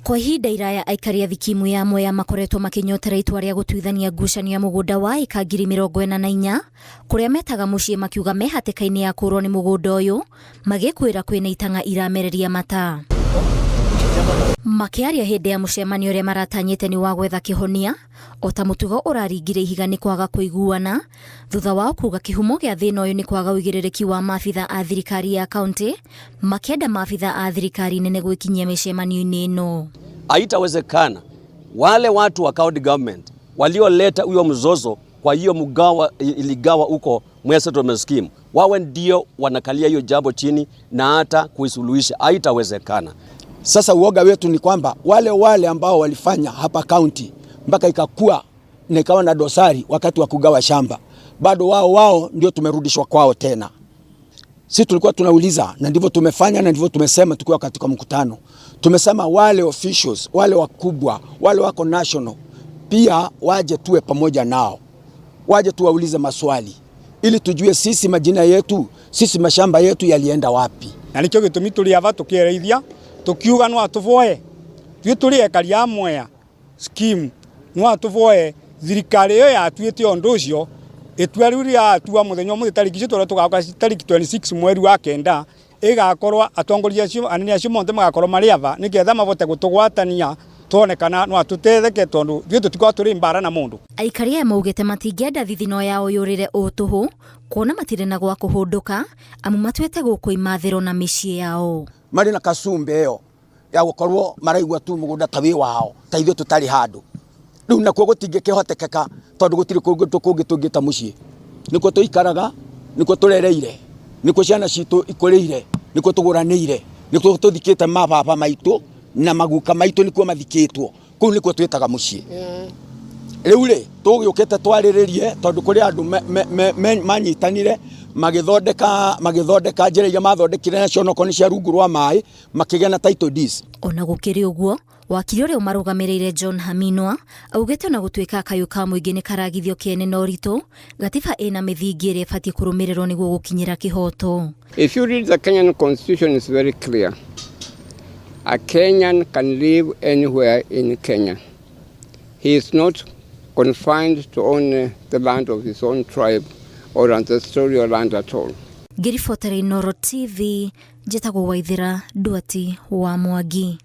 Kwa ihinda iraya aikari a thikimu ya Mwea makoretwo makinyotera itua rĩa gũtuithania ngucanio ya mũgũnda wa ĩka 44,000 kũrĩa metaga mũciĩ, makiuga me hatĩka-inĩ ya kũrwo nĩ mũgũnda ũyũ, magĩkwĩra kwĩna itang'a iramereria mata. Makĩaria hĩndĩ ya mũcemanio ũrĩa maratanyĩte nĩ wa gwetha kĩhonia, o ta mũtugo ũraringire ihiga nĩ kwaga kũiguana, thutha wao kuga kĩhumo gĩa thĩna ũyũ nĩ kwaga ũigĩrĩrĩki wa maabitha a thirikari ya kaunti, makĩenda maabitha a thirikari nene gwĩkinyia mĩcemanio-inĩ ĩno. Haitawezekana wale watu wa county government walioleta huyo mzozo kwa hiyo mgawa iligawa huko Mwea Settlement Scheme wawe ndio wanakalia hiyo jambo chini na hata kuisuluhisha. Haitawezekana. Sasa uoga wetu ni kwamba wale wale ambao walifanya hapa county mpaka ikakua na ikawa na dosari wakati wa kugawa shamba, bado wao wao ndio tumerudishwa kwao tena. Sisi tulikuwa tunauliza na ndivyo tumefanya na ndivyo tumesema tukiwa katika mkutano. Tumesema wale officials, wale wakubwa, wale wako national pia waje tuwe pamoja nao, waje tuwaulize maswali ili tujue sisi majina yetu, sisi mashamba yetu yalienda wapi. Na nikio gitumi turi ava tukireithia tukiuga no atuvoe twi turi ekari a Mwea scheme, no atuvoe thirikari iyo yatuite undu ucio itua riu riatua muthenya umuthi tariki icio turia tugakoka tariki 26 mweri wa 9, igakorwo atongoria acio, anene acio monthe magakorwo mari ava niketha mabote gutugwatania tuone kana no atutetheke, tondu ithuĩ tutikorwo turi mbara na mundu. Aikari aya maugĩte matingĩenda thithino yao yũrĩre ũ tũhũ, kuona matirĩ na gwa kũhũndũka, amu matuĩte gũkũ imathĩro na mĩciĩ yao. Marĩ na kasumbe ĩyo ya gũkorwo maraigua tu mũgũnda ta wĩ wao, ta ithuĩ tũtarĩ handũ. Rĩu nakuo gũtingĩkĩhotekeka, tondũ gũtirĩ kũngĩ kũngĩ tũngĩta mũciĩ. Nĩkuo tũikaraga, nĩkuo tũrereire, nĩkuo ciana citũ ikũrĩire, nĩkuo tũgũranĩire, nĩkuo tũthikĩte mababa maitũ na maguka maitũ, nĩkuo mathikĩtwo. Kũu nĩkuo twĩtaga mũciĩ. Rĩu rĩ, tũgĩũkĩte twarĩrĩrie, tondũ kũrĩ andũ manyitanire magĩthondeka njĩra iria mathondekire nacio, onokorwo nĩ cia rungu rwa maĩ, makĩgĩa na title deeds. Ona gũkĩrĩ ũguo, wakiri ũrĩa ũmarũgamĩrĩire John Haminwa augĩte ona gũtuĩka kayũ ka mũingĩ nĩ karagithio kĩene na ũritũ, gatiba ĩna mĩthingi ĩrĩa ĩbatiĩ kũrũmĩrĩrwo nĩguo gũkinyĩra kĩhoto. If you read the Kenyan constitution, it's very clear. A Kenyan can live anywhere in Kenya. He is not confined to own the land of his own tribe or ancestral land at all. Ngĩribotera Inooro TV, njĩtagwo Waithĩra Nduati wa Mwangi.